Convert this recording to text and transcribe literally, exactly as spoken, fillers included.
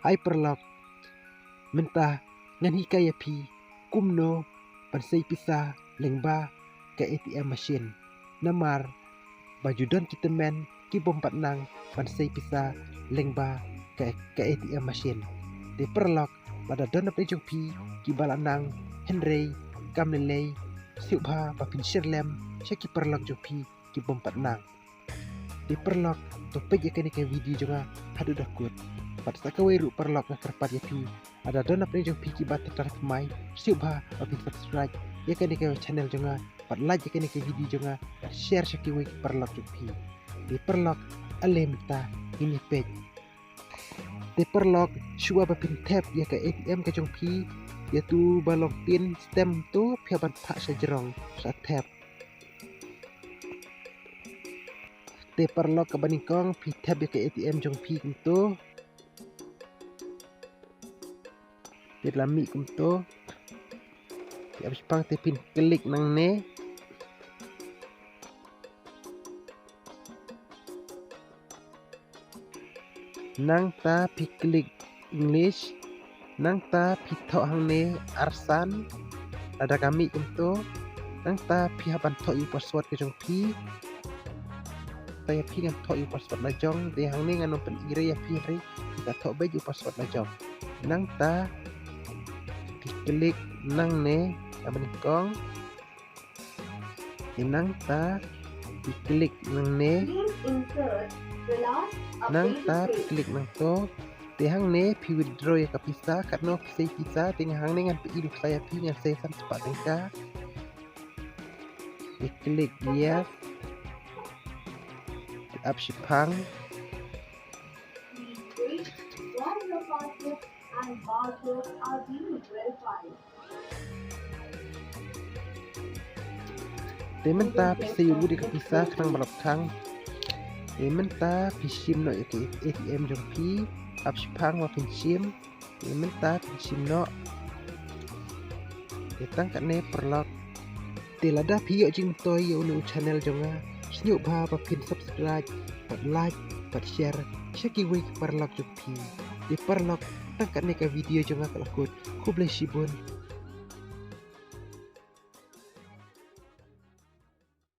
Hai paralok, mynta ngan hikai ïa phi kumno ban sei pisa lyngba ka A T M machine. Namar ba ju don ki tymmen ki bym pat nang ban sei pisa lyngba ka, ka A T M machine. Te paralok, lada don napdeng jong phi kiba la nang, hynrei kam lei lei, sngewbha ba phin share lem sha ki paralok jong phi ki bym pat nang. Te paralok, to peit ïa kane ka video jong nga haduh da kut. Bad sa kawei ruh paralok, nga kyrpad ïa phi, lada don napdeng jong phi kiba tang tang thymmai, sngewbha ba phin subscribe ïa kane ka channel jong nga, bad like ïa kane ka video jong nga, bad share sha kiwei ki paralok jong phi. Te paralok, ale mynta ngin ïa peit. Te paralok, shuwa ba phin thep ïa ka A T M ka jong phi, ïa tu ba long pin stem tu, phi hap ban phah sha jrong, sa thep. Te paralok, kaba nyngkong phi thep ïa ka A T M jong phi kumtu. Te la mih kumtu. Te ap shiphang te phin klik nangne. Nangta phi klik English. Nangta phi thoh hangne arsan. Lada ka mih kumtu, nangta phi hap ban thoh ïa u password ka jong phi. Te ïa phi ngan thoh ïa u password la jong, te hangne ngan ym pyni ïa phi hynrei phi ka thoh beit ïa u password la jong. Nangta phi klik nangne, kaba nyngkong. Te nangta phi klik nangne. Please insert the last updated Nangta phi page. Klik nangto. Te hangne phi withdraw ïa ka pisa, katno phi sei pisa, te nga hangne ngan pyni lypa ïa phi, ngan sei san spah tyngka. Te klik yes. Te ap shiphang. Please wait while your passbook and barcode are being verified. Te mynta phi sei ïa u dei ka pisa khnang ba la khang. Te mynta phi shim noh ïa ka A T M jong phi, ap shiphang ba phin shim. Te mynta phin shim noh. Te tang katne paralok. Te lada phi ïoh jingmyntoi ïa une u channel jong nga, sngewbha ba phin subscribe, bad like, bad share sha kiwei ki paralok jong phi. Te paralok, tang katne ka video jong nga ka la kut. Khublei shibun.